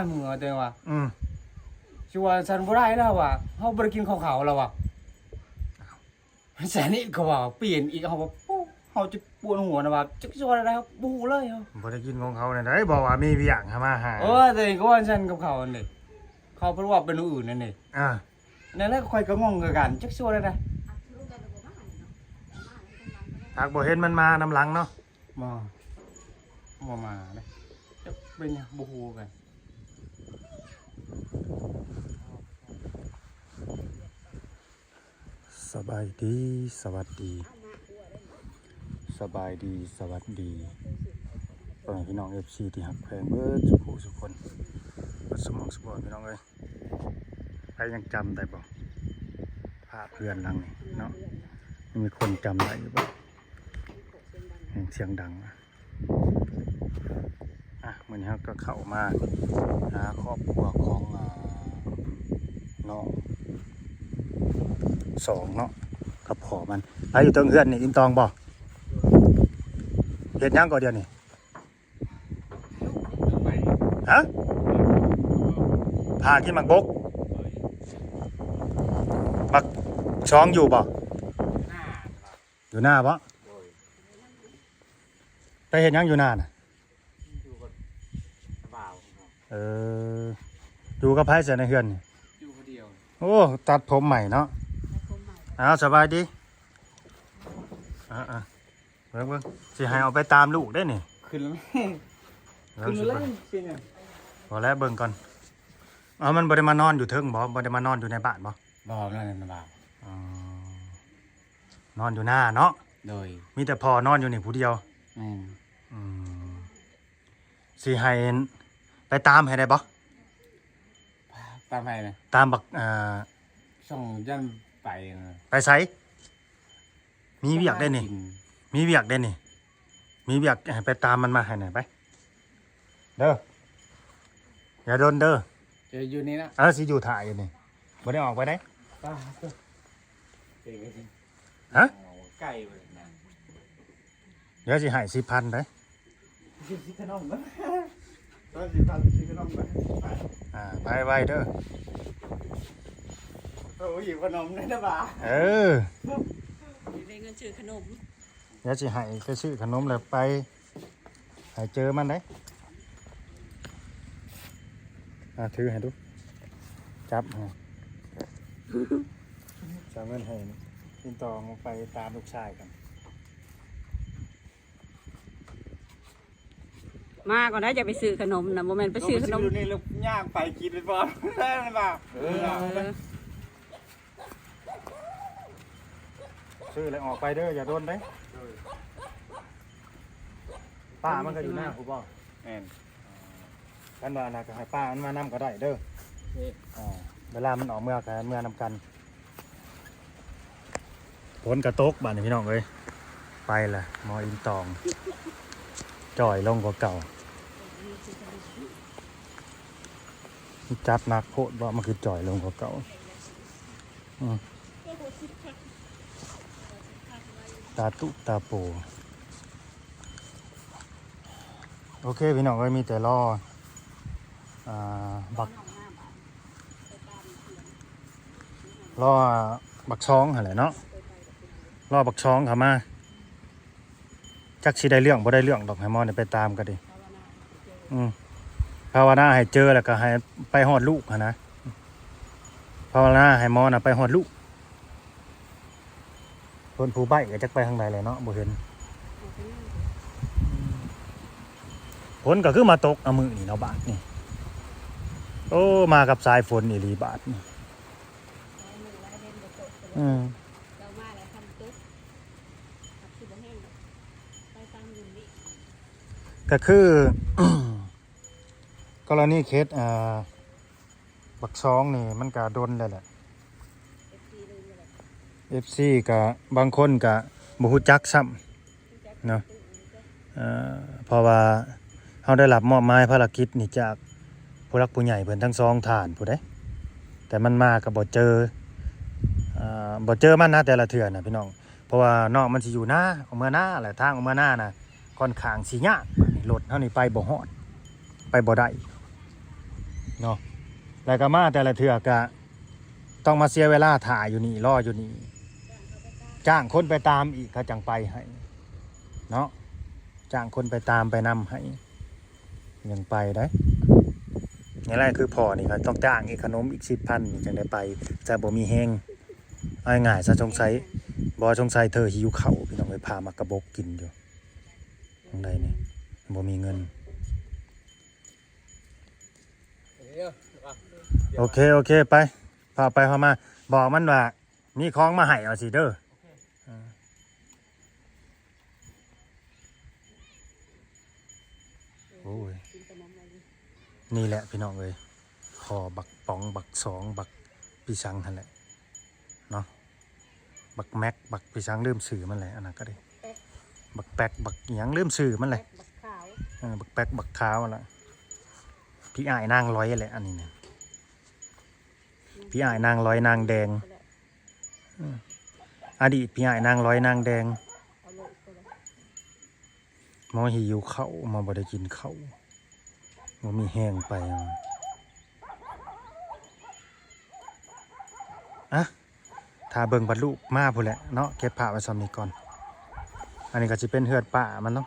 ເມື່ອແຕ່ວ່າ ອືມ ຊິວ່າຊັ້ນບໍ່ໄດ້ແລ້ວວ່າ ເຮົາບໍ່ໄດ້ກິນເຂົ້າຂາວແລ້ວວ່າ ສະນິດເຂົາວ່າປ່ຽນອີກ ເຮົາວ່າ ໂອ້ ເຮົາຈະປວດຫົວນະວ່າ ຈັກຊິວ່າແນວໃດ ບໍ່ຮູ້ເລີຍ ບໍ່ໄດ້ກິນຂອງເຂົາແນວໃດ ບອກວ່າມີວຽກຫາມາຫາ ເອີ ແຕ່ກໍວ່າຊັ້ນກັບເຂົາຫັ້ນເດ ເຂົາເພິ່ນວ່າເປັນອື່ນນັ້ນເດ ອ່າ ນັ້ນແຫຼະ ຂ້ອຍກໍງົງຄືກັນ ຈັກຊິວ່າແນວໃດ ຫາກບໍ່ເຫັນມັນມານຳຫຼັງເນາະ ບໍ່ ບໍ່ມາເດ້ ຈັກເປັນຫຍັງ ບໍ່ຮູ້ຄືກັນ. ສະບາຍດີ ສະຫວັດດີ ສະບາຍດີ ສະຫວັດດີ ພໍ່ແມ່ພີ່ນ້ອງ ເອັຟຊີ ທີ່ຮັກແພງເບິດສູ່ຜູ້ສູ່ຄົນ ເບິດສະໝອງສະບອນ ພີ່ນ້ອງເອີຍ. ໃຜຍັງຈຳໄດ້ບໍ່ ພາບເຮືອນຫຼັງນີ້ເນາະ ມີຄົນຈຳໄດ້ຢູ່ບໍ່? ແຮ່ງສຽງດັງ ອ່ະ ມື້ນີ້ເຮົາກໍເຂົ້າມາຫາຄອບຄົວຂອງ ອ່າ ນ້ອງສອງເນາະ ກັບພໍ່ມັນ. ໃຜຢູ່ເທິງເຮືອນນີ້ ອິນຕອງບໍ່? ເຮັດຫຍັງກໍດຽວນີ້? ຮະ? ພາກິນໝາກບົກ? ໝາກຊອງຢູ່ບໍ່? ຢູ່ນາບໍ່? ໂດຍ ໄປເຮັດຫຍັງຢູ່ນານະ? ຢູ່ກັບສາວ. ເອີ ຢູ່ກັບໃຜຊະໃນເຮືອນນີ້? ຢູ່ຜູ້ດຽວ. ໂອ້ ຕັດຜົມໃໝ່ເນາະ. ຕັດຜົມໃໝ່. ອ້າວ ສະບາຍດີ. ອ່າໆ ເບິ່ງໆ ຊິໃຫ້ເອົາໄປຕາມລູກເດ້ນີ້. ຂຶ້ນແລ້ວແມ່ ຂຶ້ນແລ້ວ. ບໍ່ແລ້ວ ເບິ່ງກ່ອນ. ເອົາ ມັນບໍ່ໄດ້ມານອນຢູ່ເທິງບໍ່? ບໍ່ໄດ້ມານອນຢູ່ໃນບ້ານບໍ່? ບໍ່ ນອນໃນບ້ານ. ອໍ ນອນຢູ່ນາເນາະ. ໂດຍ ມີແຕ່ພໍ່ນອນຢູ່ນີ້ຜູ້ດຽວ. ແມ່ນ. ອືມ ຊິໃຫ້ໄປຕາມໃຫ້ໄດ້ບໍ່? ຕາມໃຜນະ? ຕາມບັກ ເອີ ຊ່ອງຢ້ານໄປນະ. ໄປໃສ? ມີວຽກໄດ້ນີ້ ມີວຽກໄດ້ນີ້ ມີວຽກ ໃຫ້ໄປຕາມມັນມາໃຫ້ໜ່ອຍໄປເດີ ຢ່າດົນເດີ. ຈະຢູ່ນີ້ນະ. ເອີ ຊິຢູ່ຖ້າຢູ່ນີ້ ບໍ່ໄດ້ອອກໄປໃດ. ຮະ? ໄກເວີຍນະ. ດຽວຊິໃຫ້ສິບພັນໄດ໋. ຊິຊື້ຂະໜົມ ຊື້ສິບພັນ ຊື້ຂະໜົມ. ອ່າ ໄປໄວເດີ. ໂອ້ຍ ຂະໜົມເດ້ນະບາ. ເອີ ໄດ້ເງິນຊື້ຂະໜົມ. ດຽວຊິໃຫ້ໄປຊື້ຂະໜົມແລ້ວໄປໃຫ້ເຈີມັນໄດ໋. ອ່າ ຖືໃຫ້ດູ ຈັບໃຫ້ ຈະເອົາເງິນໃຫ້ ຕິດຕໍ່ໄປຕາມລູກຊາຍກັນ. ມາກ່ອນໄດ໋ ຈະໄປຊື້ຂະໜົມນະ ບໍ່ແມ່ນໄປຊື້ຂະໜົມ. ນີ້ລະຍ່າງໄປກິນເລີຍບໍ່ ແລ້ວນະບາ. ເອີ ຊື້ແລ້ວອອກໄປເດີ ຢ່າດົນເດ້. ໂດຍ ປ້າມັນກໍຢູ່ນາພຸ້ນບໍ່? ແມ່ນ. ຄັນວ່ານະ ກໍໃຫ້ປ້າມັນມານຳກໍໄດ້ເດີ. ໂອເຄ ອ່າ ເວລາມັນອອກເມືອກໍເມືອນຳກັນ. ຝົນກະຕົກບາດນີ້ພີ່ນ້ອງເອີຍ. ໄປລະໝໍອິນຕອງ ຈ່ອຍລົງກວ່າເກົ່າ. ຈັດໜັກໂພດບໍ່ ມັນຄືຈ່ອຍລົງກວ່າເກົ່າ. ອືມ ຕາຕຸຕາໂປ. ໂອເຄ ພີ່ນ້ອງເອີຍ ມີແຕ່ລໍ ອ່າ ບັກ ລໍບັກຊອງຫັ້ນແຫຼະເນາະ ລໍບັກຊອງເຂົ້າມາ. ຈັກຊິໄດ້ເລື່ອງບໍ່ໄດ້ເລື່ອງດອກ ໃຫ້ໝໍໄປຕາມກໍດີ. ອືມ ພາວະນາໃຫ້ເຈີ ແລ້ວກໍໃຫ້ໄປຮອດລູກຫັ້ນນະ ພາວະນາໃຫ້ໝໍນະໄປຮອດລູກ. ເພິ່ນຜູ້ໃບ້ກໍຈັກໄປທາງໃດແຫຼະເນາະ ບໍ່ເຫັນ. ຝົນກໍຄືມາຕົກເອົາມື້ນີ້ເນາະ ບາດນີ້. ໂອ້ ມາກັບສາຍຝົນອີ່ຫຼີບາດນີ້. ອືມ ກໍຄື ກໍລະນີເຂດ ອ່າ ບັກຊອງນີ້ມັນກະດົນແລ້ວແຫຼະ ເອັຟຊີກະບາງຄົນກະບໍ່ຮູ້ຈັກຊ້ຳເນາະ ເພາະວ່າເຮົາໄດ້ຮັບມອບໝາຍພາລະກິດນີ້ຈາກຜູ້ຫຼັກຜູ້ໃຫຍ່ເພິ່ນທັງສອງທ່ານຜູ້ໃດ ແຕ່ມັນມາກະບໍ່ເຈີ ບໍ່ເຈີມັນນະແຕ່ລະເທື່ອນະພີ່ນ້ອງ. ເພາະວ່ານ້ອງມັນຊິຢູ່ນາ ອອກເມືອນາແຫຼະ ທາງອອກເມືອນານະ ຂ້ອນຂ້າງຊິຍາກ ບາດນີ້ລົດເຮົານີ້ໄປບໍ່ຮອດ ໄປບໍ່ໄດ້. ເນາະ ແລ້ວກໍມາແຕ່ລະເທື່ອກໍຕ້ອງມາເສຍເວລາຖ້າຢູ່ນີ້ ລໍຢູ່ນີ້ ຈ້າງຄົນໄປຕາມອີກ ເຂົາຈັ່ງໄປໃຫ້ເນາະ ຈ້າງຄົນໄປຕາມໄປນຳໃຫ້ ຍັງໄປໄດ້. ນີ້ແຫຼະ ຄືພໍ່ນີ້ກໍຕ້ອງຈ້າງອີກ ຂະໜົມອີກສິບພັນ ນີ້ຈັ່ງໄດ້ໄປ ຈະບໍ່ມີແຮງ. ເອົາງ່າຍໆຊະ ສົງໄສ ບໍ່ ສົງໄສເທີຫິວເຂົ້າ ພີ່ນ້ອງເອີຍ ພາໝາກກະບົກກິນຢູ່ ຈັ່ງໃດນີ້ ບໍ່ມີເງິນ. ໂອເຄ ໂອເຄ ໄປ ພາໄປພາມາ ບອກມັນວ່າມີຂອງມາໃຫ້ ວ່າຊີ້ເດີ. ໂອ້ຍ ນີ້ແຫຼະພີ່ນ້ອງເອີຍ ພໍບັກປອງ ບັກສອງ ບັກປີສັງຫັ້ນແຫຼະເນາະ ບັກແມັກ ບັກປີສັງ ລືມຊື່ມັນແຫຼະ ອັນນັ້ນກໍໄດ້ ບັກແປັກ ບັກຫຍັງ ລືມຊື່ມັນແຫຼະ ແປັກ ບັກຂາວ ເອີ ບັກແປັກ ບັກຂາວຫັ້ນລະ ພີ່ອ້າຍນາງລອຍແຫຼະ ອັນນີ້ນະ ພີ່ອ້າຍນາງລອຍ ນາງແດງ ອືມ ອະດີດພີ່ອ້າຍນາງລອຍ ນາງແດງ. ໝໍຫິວເຂົ້າ ໝໍບໍ່ໄດ້ກິນເຂົ້າ ບໍ່ມີແຮງໄປ. ອະ ຖ້າເບິ່ງບັດລູກມາພຸ້ນແຫຼະເນາະ ເກັບພາບໄວ້ຊ່ຳນີ້ກ່ອນ. ອັນນີ້ກໍຊິເປັນເຮືອນປ້າມັນເນາະ.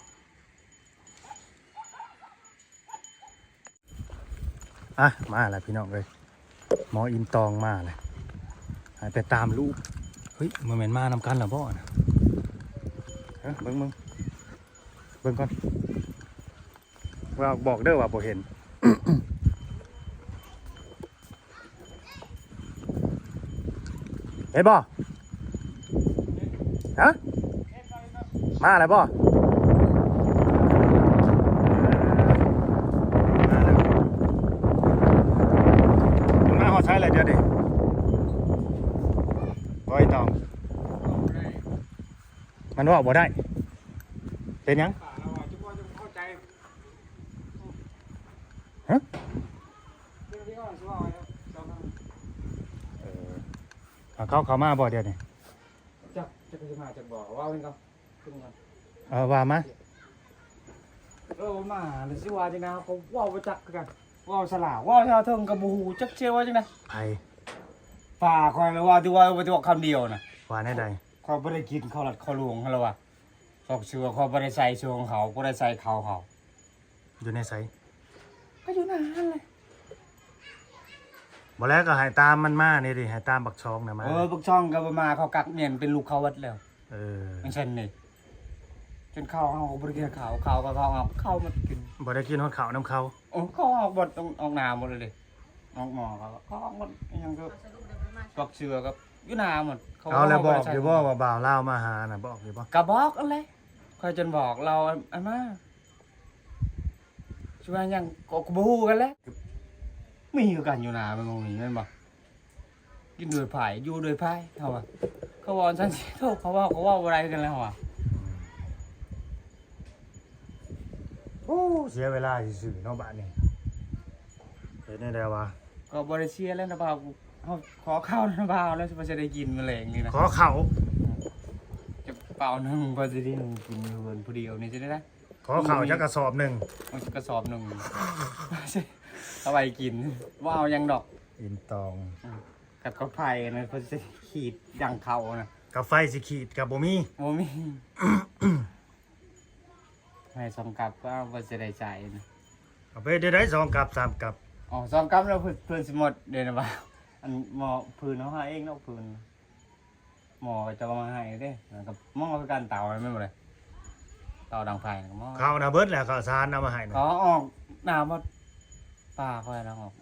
ອະ ມາແລ້ວພີ່ນ້ອງເອີຍ ໝໍອິນຕອງມາແລ້ວ ໃຫ້ໄປຕາມລູກ. ເຮີ້ຍ ບໍ່ແມ່ນມານຳກັນລະບໍ່ນະ? ເອີ ເບິ່ງ ເບິ່ງ ເບິ່ງກ່ອນ ວ່າ ບອກເດີວ່າບໍ່ເຫັນ. ເຫັນບໍ່? ຮະ? ມາແລ້ວບໍ່? ມາແລ້ວ ມັນມາຮອດໃສແລ້ວດຽວນີ້? ບໍ່ຕ້ອງ ມັນເວົ້າບໍ່ໄດ້. ເປັນຫຍັງ? ຮະ? ເອີ ເຂົາ ເຂົາມາບໍ່ດຽວນີ້? ຈັກ ຈັກຊິມາຈັກບໍ່ ເວົ້າເພິ່ນກ່ອນ ເອີ ວ່າມາ. ເອີ ມາແລ້ວຊິວ່າຈັ່ງໃດ ເຮົາກໍເວົ້າບໍ່ຈັກຄືກັນ ເວົ້າສະຫຼາ ເວົ້າຊາວເທິງກໍບໍ່ຮູ້ຈັກຊິເວົ້າຈັ່ງໃດ. ໃຜ? ປ້າຂ້ອຍລະວ່າ ທີ່ວ່າ ທີ່ວ່າຄຳດຽວນະ. ວ່າແນວໃດ? ຂ້ອຍບໍ່ໄດ້ກິນເຂົ້າລັດເຂົ້າຫຼວງຫັ້ນລະວ່າ ຊອກເຊື່ອ ຂ້ອຍບໍ່ໄດ້ໃສ່ຊ່ວງເຂົາ ບໍ່ໄດ້ໃສ່ເຂົ້າເຂົາ. ຢູ່ໃນໃສ? ກໍຢູ່ໃນຫັ້ນແຫຼະ. ບໍ່ແລ້ວກໍໃຫ້ຕາມມັນມານີ້ຕິ ໃຫ້ຕາມບັກຊອງນະມາ. ເອີ ບັກຊອງກໍບໍ່ມາ ເຂົາກັກແມ່ນເປັນລູກເຂົາເບິດແລ້ວ. ເອີ ຈັ່ງຊັ້ນນີ້ ຈົນເຂົາເຮົາກໍບໍ່ໄດ້ກິນເຂົ້າ ເຂົາກໍເຂົາເອົາເຂົ້າມາກິນ ບໍ່ໄດ້ກິນຮອດເຂົ້ານຳເຂົາ. ໂອ້ ເຂົາອອກບ່ອນອອກໜ້າໝົດເລີຍເດ້ ອອກໝໍກໍເຂົາອອກໝົດ ອີຫຍັງກໍ ສະຫຼຸບແລ້ວບໍ່ໄດ້ມາ ປັກເສືອກໍຢູ່ໜ້າໝົດ. ເຂົາ ເອົາແລ້ວບອກຢູ່ບໍ່ວ່າບ່າວລາວມາຫານະ ບອກຢູ່ບໍ່? ກໍບອກຫັ້ນແຫຼະ ຂ້ອຍຈົນບອກລາວອັນມາ ຊິວ່າຫຍັງກໍ ກໍບໍ່ຮູ້ກັນແຫຼະ ມີຄືກັນຢູ່ນາ ແມ່ນບໍ່ມີ ແມ່ນບໍ່? ກິນດ້ວຍພາຍ ຢູ່ດ້ວຍພາຍ ເຮົາວ່າ ເຂົາເວົ້າຈັ່ງຊັ້ນ ໂທ້ ເຂົາເວົ້າ ເຂົາເວົ້າບໍ່ໄດ້ຄືກັນແລ້ວ ເຮົາວ່າ. ໂອ້ ເສຍເວລາຊື່ໆເນາະ ບາດນີ້ເຮັດແນວໃດວະ? ກໍບໍ່ໄດ້ເສຍແລ້ວນະບ່າວ ເຮົາຂໍເຂົ້ານະບ່າວ ແລ້ວຊິໄດ້ກິນມື້ແລງນີ້ນະ ຂໍເຂົ້າ ຈະເປົາໜຶ່ງ ພໍຊິໄດ້ໜຶ່ງກິນຢູ່ເຮືອນຜູ້ດຽວນີ້ ຊິໄດ້ ຂໍເຂົ້າຈັກກະສອບໜຶ່ງ ເອົາຈັກກະສອບໜຶ່ງ ເອົາໄວ້ກິນ ບໍ່ເອົາຫຍັງດອກ ອິນຕອງ ອືມ ກັບເຂົ້າໄຟນະ ເພິ່ນຊິຂີດດັ່ງເຂົ້ານະ ກັບໄຟຊິຂີດກໍບໍ່ມີ ບໍ່ມີ ໃຫ້ສອງກັບ ກໍບໍ່ຊິໄດ້ໃຊ້ນະ ເອົາໄປໄດ້ ໄດ້ສອງກັບສາມກັບ ອໍ ສອງກັບແລ້ວເພິ່ນ ເພິ່ນຊິໝົດເດ້ນະວ່າ ອັນໝໍ້ຟືນເຮົາຫາເອງເນາະ ຟືນ ໝໍ້ເຂົາເຈົ້າເອົາມາໃຫ້ເດ້ ແລ້ວກໍໝໍ້ຄືກັນ ເຕົາແມ່ນບໍ່ເລີຍ ເຕົາດັງໄຟກໍໝໍ້ ເຂົ້ານະເບິດແລ້ວ ເຂົ້າສານເອົາມາໃຫ້ນະ ເຂົາອອກໜ້າໝົດ ປ້າຂ້ອຍລາວອອກ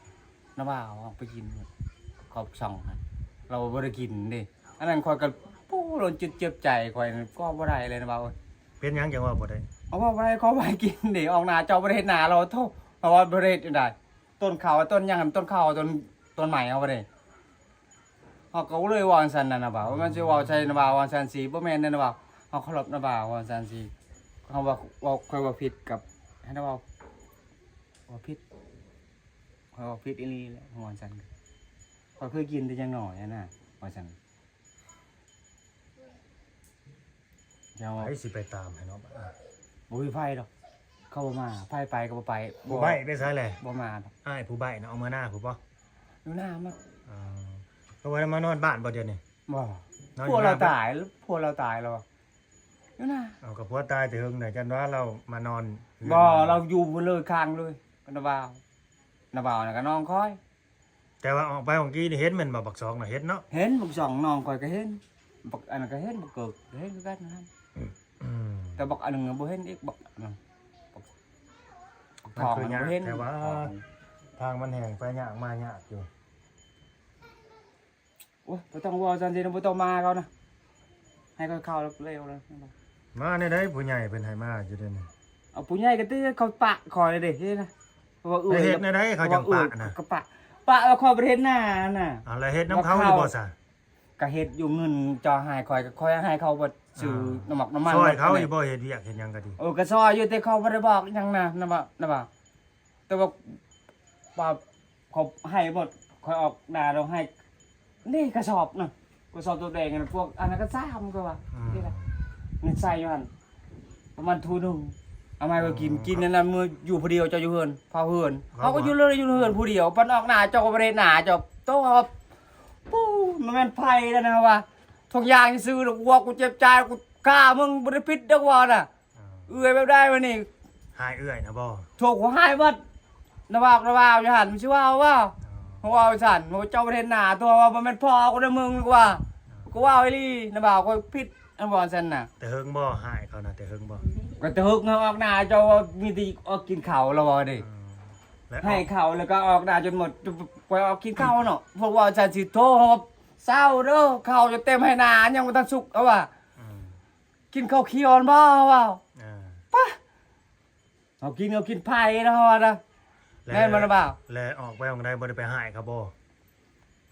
ນ້າບ່າວອອກໄປກິນ ຂອບຊ່ອງນະ ລາວບໍ່ໄດ້ກິນເດ້ ອັນນັ້ນຂ້ອຍກໍ ໂອ້ ໂດນຈິດເຈັບໃຈ ຂ້ອຍກໍບໍ່ໄດ້ເລີຍນະບ່າວເອີຍ ເປັນຫຍັງຈັ່ງເວົ້າບໍ່ໄດ້? ເອົາ ເວົ້າບໍ່ໄດ້ ເຂົາບໍ່ໃຫ້ກິນເດ້ ອອກໜ້າເຈົ້າບໍ່ໄດ້ເຮັດນາ ລາວ ໂທ້ ເຮົາວ່າບໍ່ໄດ້ເຮັດຈັ່ງໃດ ຕົ້ນເຂົ້າຕົ້ນຫຍັງຫັ້ນ ຕົ້ນເຂົ້າຕົ້ນ ຕົ້ນໄມ້ເຮົາບໍ່ໄດ້ ເຮົາກໍເລີຍເວົ້າຈັ່ງຊັ້ນນະ ນ້າບ່າວ ມັນຊິເວົ້າໃສ່ນ້າບ່າວວ່າຊັ້ນຊີ້ ບໍ່ແມ່ນເດ້ນ້າບ່າວ ເຮົາເຄົາລົບນ້າບ່າວວ່າຊັ້ນຊີ້ ເຮົາວ່າ ເວົ້າ ຂ້ອຍເວົ້າຜິດກັບ ໃຫ້ນ້າບ່າວ ເວົ້າຜິດ ຂ້ອຍເວົ້າຜິດອີ່ຫຼີແຫຼະ ເຮົາວ່າຊັ້ນ ຂ້ອຍເຄີຍກິນແຕ່ຍັງນ້ອຍຫັ້ນນະ ວ່າຊັ້ນ ເຈົ້າ ໃຜຊິໄປຕາມໃຫ້ເນາະ ບໍ່ມີໃຜດອກ ເຂົາບໍ່ມາ ໃຜໄປກໍບໍ່ໄປ. ຜູ້ໃບ້ໄປໃສແຫຼະ? ບໍ່ມາດອກ. ອ້າຍຜູ້ໃບ້ນະ ອອກເມືອນາພຸ້ນບໍ່? ຢູ່ນາໝົດ. ອໍ ກໍບໍ່ໄດ້ມານອນບ້ານບໍ່ດຽວນີ້? ບໍ່. ນອນຢູ່ນາ ຜົວລາວຕາຍ ຜົວລາວຕາຍແລ້ວ. ຢູ່ນາ. ເອົາ ກໍຜົວຕາຍແຕ່ເຫິງແລ້ວ ຈັ່ງວ່າລາວມານອນເຮືອນ. ບໍ່ ລາວຢູ່ພຸ້ນເລີຍ ຄ້າງເລີຍກັບນ້າບ່າວ. ນ້າບ່າວນະກໍນ້ອງຂ້ອຍ. ແຕ່ວ່າອອກໄປຫວ່າງກີ້ນີ້ເຫັນແມ່ນບໍ່? ບັກສອງນະເຫັນເນາະ. ເຫັນ ບັກສອງນ້ອງຂ້ອຍກໍເຫັນ ບັກອັນນັ້ນກໍເຫັນ ບັກເກີກກໍເຫັນຄືກັນຫັ້ນ. ອືມ ແຕ່ບັກອັນໜຶ່ງນະບໍ່ເຫັນອີກ ບັກອັນນັ້ນ ບັກ ບັກທອງນັ້ນບໍ່ເຫັນ. ແຕ່ວ່າທາງມັນແຫ້ງ ໄປຍາກມາຍາກຢູ່. ໂອ້ຍ ບໍ່ຕ້ອງເວົ້າຊັ້ນຊິນະ ບໍ່ຕ້ອງມາເຂົານະ ໃຫ້ຂ້ອຍເຂົ້າແລ້ວເລັວແລ້ວ. ມາແນວໃດ? ຜູ້ໃຫຍ່ເພິ່ນໃຫ້ມາຢູ່ເດນີ້. ເອົາ ຜູ້ໃຫຍ່ກໍຕິເຂົາປະຂ້ອຍເດ້ ເຮັດນະ. ເພາະວ່າເອື້ອຍ ເຮັດແນວໃດເຂົາຈັ່ງປະນະ? ກໍປະ ປະວ່າຂ້ອຍບໍ່ໄດ້ເຮັດນານະ. ເອົາ ແລ້ວເຮັດນຳເຂົາຢູ່ບໍ່ຊະ? ກໍເຮັດຢູ່ ເງິນເຈົ້າໃຫ້ຂ້ອຍ ກໍຂ້ອຍໃຫ້ເຂົາເບິດ ຊື້ນ້ຳມັກນ້ຳມັນ ຊ່ອຍເຂົາຢູ່ບໍ່? ເຮັດວຽກເຮັດຫຍັງກໍດີ. ເອີ ກໍຊ່ອຍຢູ່ ແຕ່ເຂົາບໍ່ໄດ້ບອກຫຍັງນະ ນະວ່າ ນະວ່າ ແຕ່ວ່າ ວ່າເຂົາໃຫ້ໝົດ ຂ້ອຍອອກໜ້າ ລາວໃຫ້ ນີ້ກະສອບນະ ກະສອບໂຕແດງນະ ພວກອັນນັ້ນກໍສາມ ກໍວ່າ ອືມ ນີ້ລະ ເງິນໃສ່ຢູ່ຫັ້ນປະມານຖົ່ວໜຶ່ງ ເອົາມາໃຫ້ຂ້ອຍກິນ. ອໍ ກິນອັນນັ້ນ ມື້ຢູ່ຜູ້ດຽວ ເຈົ້າຢູ່ເຮືອນ ເຝົ້າເຮືອນ ເຮົາກໍຢູ່ເລີຍ ຢູ່ເຮືອນຜູ້ດຽວ. ປານອອກໜ້າ ເຈົ້າກໍບໍ່ໄດ້ເຮັດນາ ເຈົ້າໂຕ ປູ້ ມັນແມ່ນໄພແລ້ວນະວ່າ ທຸກຢ່າງທີ່ຊື້ ແລ້ວກະວ່າ ກູເຈັບໃຈ ກູຂ້າມຶງ ບໍ່ໄດ້ຜິດດອກວ່ານະ. ເອື້ອຍແບບໃດວະນີ້? ຮ້າຍເອື້ອຍນະບໍ່? ໂທກວ່າຮ້າຍໝົດ ນະບ່າວ ນະບ່າວຢູ່ຫັ້ນ ມັນຊິເວົ້າບໍ່? ເວົ້າຊັ້ນ ເຈົ້າບໍ່ເຫັນໜ້າຕົວ ວ່າບໍ່ແມ່ນພໍ່ກູນະມຶງ ກະວ່າ ກະເວົ້າອີ່ຫຼີ ນະບ່າວ ຂ້ອຍຜິດ ອັນວ່າຊັ້ນນະ. ແຕ່ເຫິງບໍ່? ຮ້າຍເຂົານະ ແຕ່ເຫິງບໍ່? ກໍແຕ່ເຫິງ ເຮົາອອກໜ້າເຈົ້າ ມີແຕ່ອອກກິນເຂົ້າ ລາວວ່າເດ້. ໃຫ້ເຂົ້າ ແລ້ວກໍອອກໜ້າຈົນໝົດ ຂ້ອຍອອກກິນເຂົ້າເນາະ ພວກເວົ້າຊັ້ນຊິໂທ ເຊົາເດີ ເຂົ້າຈະເຕັມໄຮ່ນາ ຍັງບໍ່ທັນສຸກ ເອົາວ່າ ອືມ ກິນເຂົ້າຂຽວຫັ້ນບໍ່? ເຮົາເວົ້າ ເອີ ປະ ເຮົາກິນ ເຮົາກິນໄຜ່ນະ ເຮົາວ່ານະ. ແມ່ນບໍ່ນະບ່າວ? ແລ້ວອອກໄປໝ່ອງໃດ ບໍ່ໄດ້ໄປຮ້າຍເຂົາບໍ່?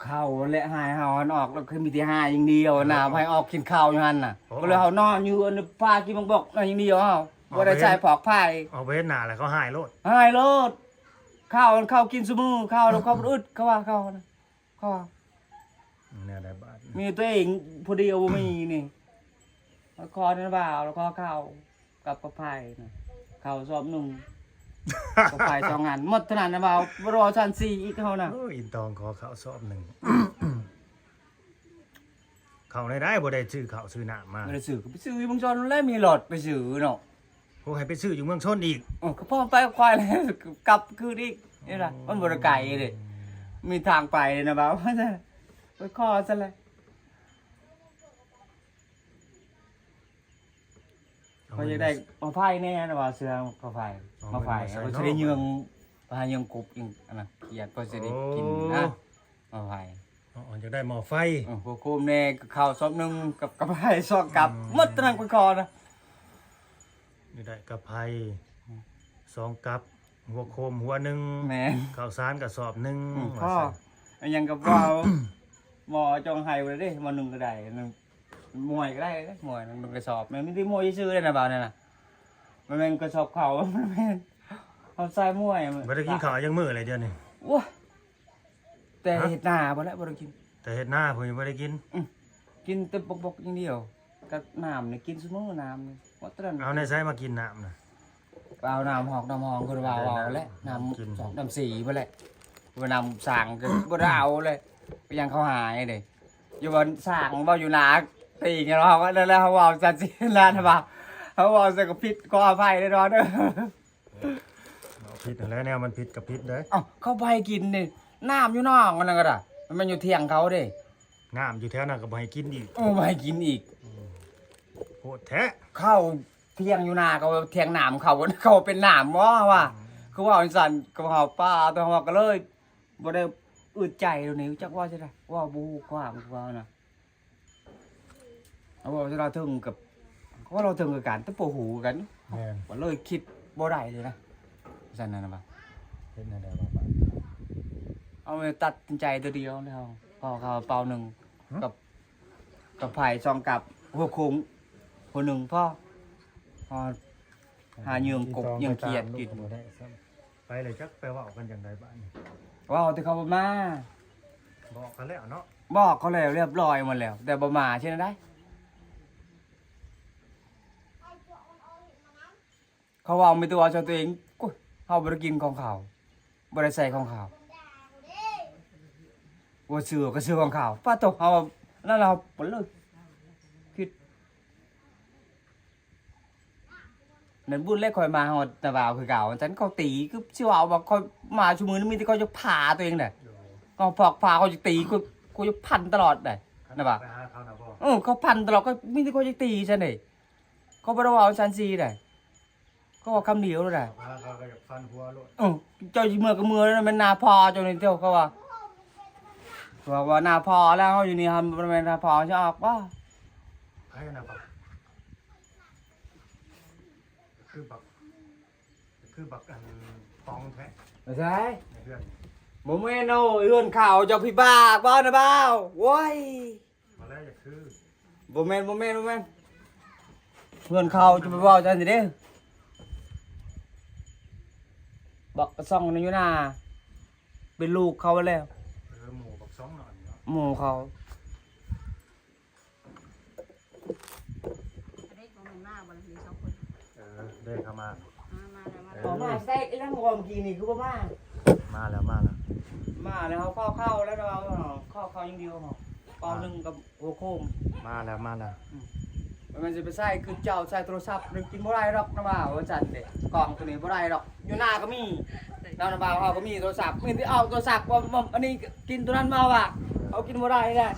ເຂົາແຫຼະຮ້າຍເຮົາຫັ້ນ ອອກແລ້ວຄືມີແຕ່ຮ້າຍຢ່າງດຽວນະ. ເອີ ໃຜອອກກິນເຂົ້າຢູ່ຫັ້ນນະ. ໂອ້ ກໍເລີຍເຮົານອນຢູ່ອັນພາກິນບັກບອກນັ້ນຢ່າງດຽວ ເຮົາບໍ່ໄດ້ໃສ່ຜອກໄຜ່. ອອກໄປເຫັນໜ້າແລ້ວເຂົາຮ້າຍໂລດ ຮ້າຍໂລດ. ເຂົ້າ ເຂົາກິນຊຸມື້ ເຂົ້າແລ້ວເຂົາບໍ່ອຶດ ເຂົາວ່າ ເຂົານະ. ຂໍ ແນວໃດບາດນີ້? ມີຕົວເອງຜູ້ດຽວບໍ່ມີນີ້ ຂໍນຳບ່າວ ແລ້ວຂໍເຂົ້າກັບ ກັບໄຜ່ນະ ເຂົ້າຊອບໜຶ່ງ ກັບໄຜ່ສອງອັນ ໝົດເທົ່ານັ້ນນະບ່າວ ບໍ່ໄດ້ເວົ້າຊັ້ນສີ່ອີກເຮົານະ. ໂອ້ຍ ອິນຕອງຂໍເຂົ້າຊອບໜຶ່ງ ເຂົ້າໃນໃດ ບໍ່ໄດ້ຊື້ເຂົ້າຊື້ນ້ຳມາ. ບໍ່ໄດ້ຊື້ ກໍໄປຊື້ຢູ່ເມືອງຊົນແລ້ວ ມີລົດໄປຊື້ເນາະ. ໂອ້ ໃຫ້ໄປຊື້ຢູ່ເມືອງຊົນອີກ? ເອີ ກໍພໍໄປກັບຄວາຍແລ້ວ ກັບຄືນອີກນີ້ລະ. ໂອ້ ມັນບໍ່ໄດ້ໄກເດ້ ມີທາງໄປນະບ່າວ ໄປຂໍຊັ້ນແຫຼະ. ເອົາ ຂ້ອຍຢາກໄດ້ໝໍ້ໄຟແດ່ນະບ່າວ ເຊື່ອໝໍ້ໄຟ ເອົາໝໍ້ໄຟ ເອົາໄປໃສ່ ເອົາໄປເນາະ ຊິໄດ້ເຍືອງ ໄປຫາເຍືອງກົບອີກ ອັນນະ ຂຽດ ກໍຊິໄດ້ກິນນະ. ໂອ້ ໝໍ້ໄຟ ອໍ ຢາກໄດ້ໝໍ້ໄຟ ເອີ ຫົວໂຄມແດ່ ເຂົ້າຊອບໜຶ່ງ ກັບ ກັບໄຜ່ສອງກັບ ອືມ ໝົດເທົ່ານັ້ນຂ້ອຍຂໍນະ. ນີ້ໄດ້ກັບໄຜ່ ອືມ ສອງກັບ ຫົວໂຄມຫົວໜຶ່ງ ແມ່ນ ເຂົ້າສານກະສອບໜຶ່ງ ອືມ ພໍ ວ່າຊັ້ນ ອັນຫຍັງກໍບໍ່ເອົາ ໝໍ້ຈົ່ງໄຫ້ບໍ່ໄດ້ເດ້ ໝໍ້ໜຶ່ງກໍໄດ້ ໝວຍກໍໄດ້ເດ້ ໝວຍໜຶ່ງກະສອບ ແມ່ນມີແຕ່ໝວຍຊື່ໆເດ້ນະບ່າວນີ້ນະ ບໍ່ແມ່ນກະສອບເຂົ້າ ບໍ່ແມ່ນ ເຮົາໃສ່ໝວຍ ບໍ່ໄດ້ກິນເຂົ້າຈັກມື້ແລ້ວດຽວນີ້? ໂອ້ຍ ແຕ່ເຮັດນາພຸ້ນແຫຼະ ບໍ່ໄດ້ກິນ ແຕ່ເຮັດນາພຸ້ນຍັງບໍ່ໄດ້ກິນ. ອື ກິນແຕ່ບອກໆຢ່າງດຽວ ກັບນ້ຳນີ້ກິນຊຸມື້ ນ້ຳນີ້ ໝົດເທົ່ານັ້ນ. ເອົາໃນໃສມາກິນນ້ຳນະ? ເອົານ້ຳຮອກນ້ຳຮອງ ເພິ່ນວ່າເອົາແຫຼະ ນ້ຳ ກິນ ຮອກນ້ຳສີພຸ້ນແຫຼະ ວ່ານ້ຳສ້າງກໍບໍ່ໄດ້ເອົາແຫຼະ ໄປຫຍັງເຂົາຫາຍເດ້ ຢູ່ວ່າສ້າງເວົ້າຢູ່ໜ້າຕີງເຮົາ ເຮົາເວົ້າຊັ້ນຊີ້ນະ ວ່າເຮົາເວົ້າໃສ່ກໍຜິດ ຂໍອະໄພເດີເນາະ. ເວົ້າຜິດຫັ້ນແຫຼະ ແນວມັນຜິດກໍຜິດເດ້. ເອົ້າ ເຂົາບໍ່ໃຫ້ກິນນີ້ ນ້ຳຢູ່ໜອງອັນນັ້ນກໍໄດ້ ມັນຢູ່ຖຽງເຂົາເດ້ ນ້ຳຢູ່ແຖວນັ້ນກໍບໍ່ໃຫ້ກິນອີກ. ໂອ້ ບໍ່ໃຫ້ກິນອີກ ອືມ ໂຫດແທ້. ເຂົາຖຽງຢູ່ນາ ເຂົາຖຽງນ້ຳເຂົາ ເຂົາເປັນນ້ຳບໍ່ວ່າ ອືມ ຄືເວົ້າຈັ່ງຊັ້ນ ກໍເຮົາປາ ແຕ່ເຮົາກໍເລີຍບໍ່ໄດ້ອຶດໃຈໂດນີ້ ຈັກວ່າຈັ່ງໃດ ເວົ້າບໍ່ຮູ້ຄວາມ ຄືວ່ານະ. ເຮົາເວົ້າລາວເທິງກັບ ເວົ້າລາວເທິງຄືກັນ ແຕ່ບໍ່ຮູ້ຄືກັນ. ແມ່ນ ກໍເລີຍຄິດບໍ່ໄດ້ເລີຍນະ ຊັ້ນນະ ວ່າເຮັດແນວໃດວ່າບາດ ເອົາຕັດສິນໃຈຕົວດຽວແລ້ວ ຂໍເຂົ້າເປົາໜຶ່ງ ຫື ກັບ ກັບໄຜ່ສອງກັບ ຫົວໂຄງຫົວໜຶ່ງພໍ ພໍຫາເຍືອງກົບເຍືອງຂຽດກິນ. ໄປແລ້ວຈັກໄປເວົ້າກັນຈັ່ງໃດບາດນີ້ ເວົ້າແຕ່ເຂົາບໍ່ມາ. ບອກເຂົາແລ້ວເນາະ ບອກເຂົາແລ້ວ ຮຽບຮ້ອຍໝົດແລ້ວ ແຕ່ບໍ່ມາ ເຮັດແນວໃດ? ເ ເຂົາເວົ້າມີແຕ່ວ່າເຈົ້າຕົວເອງ ໂອ້ຍ ເຮົາບໍ່ໄດ້ກິນຂອງເຂົາ ບໍ່ໄດ້ໃສ່ຂອງເຂົາ ວ່າເຊື່ອກໍເຊື່ອຂອງເຂົາ ປາໂທ້ ເຮົານັ້ນລະ ເຮົາບໍ່ເລີຍຄິດ ແມ່ນບຸນແລ້ວຂ້ອຍມາຮອດນາບ່າວຄືເກົ່າ ຈັ່ງຊັ້ນເຂົາຕີ ຄືຊິເວົ້າວ່າຂ້ອຍມາຊຸມື້ນີ້ມີແຕ່ຂ້ອຍຢາກພາຕົວເອງໄດ໋ ເຂົາພາ ພາຂ້ອຍຢາກຕີ ຂ້ອຍ ຂ້ອຍຢາກຟັນຕະຫຼອດໄດ໋ ນາບ່າວ ໄປຫາເຂົານະບໍ່ ເອີ ເຂົາຟັນຕະຫຼອດ ກໍມີແຕ່ຂ້ອຍຢາກຕີຊັ້ນເດ ເຂົາບໍ່ໄດ້ເວົ້າຊັ້ນຊີ້ໄດ໋ ເຂົາເວົ້າຄຳດຽວໂລດໄດ໋ ຫາເຂົາກໍຢາກຟັນຫົວໂລດ ເອີ ເຈົ້າຊິເມືອກໍເມືອແລ້ວ ແມ່ນໜ້າພໍ່ເຈົ້ານີ້ເຈົ້າ ເຂົາວ່າ ເຂົາວ່າໜ້າພໍ່ແລ້ວ ເຮົາຢູ່ນີ້ ເຮົາບໍ່ແມ່ນໜ້າພໍ່ ເຮົາຊິອອກບໍ່ ໃຜນະບັກ ຄືບັກ ຄືບັກອັນປອງແທ້ ໄປໃສ ໃນເຮືອນ ບໍ່ແມ່ນໂອ້ຍ ເຮືອນເຂົາເຈົ້າພິບາກບໍ່ນະບ່າວ ໂອ້ຍ ມາແລ້ວຢ່າຄື ບໍ່ແມ່ນ ບໍ່ແມ່ນ ບໍ່ແມ່ນ ເຮືອນເຂົາຈະໄປເວົ້າຈັ່ງຊີ້ເດ້ ບັກກະຊ່ອງນັ້ນຢູ່ໜ້າ ເປັນລູກເຂົາແລ້ວ ເອີ ໝູ່ບັກຊ່ອງນອນເນາະ ໝູ່ເຂົາ ເດ້ ບໍ່ແມ່ນມາບໍ່ລະ ມີສອງຄົນ ເອີ ເດ້ ເຂົ້າມາ ມາ ມາແລ້ວ ມາແລ້ວ ເອີ ອອກມາໃສ່ອີ່ຫຍັງ ເມື່ອກີ້ນີ້ຄືບໍ່ມາ ມາແລ້ວ ມາແລ້ວ ມາແລ້ວ ເຮົາເຝົ້າເຂົ້າແລ້ວເນາະ ເຮົາເຝົ້າເຂົ້າຢ່າງດຽວ ເຮົາເຝົ້າໜຶ່ງກັບຫົວໂຄມ ມາແລ້ວ ມາແລ້ວ ອືມ ມັນຊິໄປໃຊ້ຄືເຈົ້າໃຊ້ໂທລະສັບ ມັນກິນບໍ່ໄດ້ດອກນະວ່າ ວ່າຊັ້ນເດ້ ກ້ອງໂຕນີ້ບໍ່ໄດ້ດອກ ຢູ່ໜ້າກໍມີ ແລ້ວນະບ່າວເຮົາກໍມີໂທລະສັບ ມີແຕ່ເອົາໂທລະສັບ ອັນນີ້ກິນໂຕນັ້ນມາວ່າ ເຮົາກິນບໍ່ໄດ້ເດ້.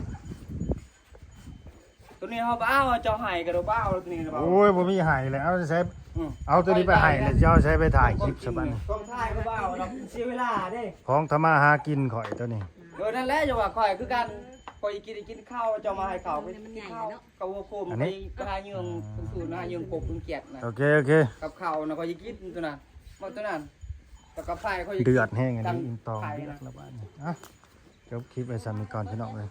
ໂຕນີ້ເຮົາບໍ່ເອົາ ເຈົ້າໃຫ້ກໍບໍ່ເອົາໂຕນີ້ນະບ່າວ ໂອ້ຍ ບໍ່ມີໃຫ້ແລ້ວ ເອົາໃສ ອືມ ເອົາໂຕນີ້ໄປໃຫ້ແລ້ວ ເຈົ້າໃສໄປຖ່າຍຄລິບຊະບັດນີ້ ຕ້ອງຖ່າຍກໍບໍ່ເອົາດອກ ເສຍເວລາເດ້ ຂອງທຳມາຫາກິນຂ້ອຍໂຕນີ້ ເອີ ນັ້ນແຫຼະ ຢ່າວ່າຂ້ອຍຄືກັນ ຂ້ອຍກິນ ກິນເຂົ້າ ເຈົ້າມາໃຫ້ເຂົ້າ ໄປກິນເຂົ້າ ເຂົ້າຫົວໂຄມ ອັນນີ້ ໄປຫາເຫຍື່ອງ ອືມ ສູນ ຫາເຫຍື່ອງກົບເຫຍື່ອງກຽດນະ ໂອເຄ ໂອເຄ ກັບເຂົ້ານະ ຂ້ອຍກິນໂຕນັ້ນ ໝົດໂຕນັ້ນ ແລ້ວກໍໄຟຂ້ອຍ ເດືອດແຮງອັນນີ້ ກິນ ອິງຕອງ ໄຟນະ ເດືອດແລ້ວບາດນີ້ ອ່ະ ຈົບຄລິບໄວ້ສ່ຳນີ້ກ່ອນ ພີ່ນ້ອງເອີຍ.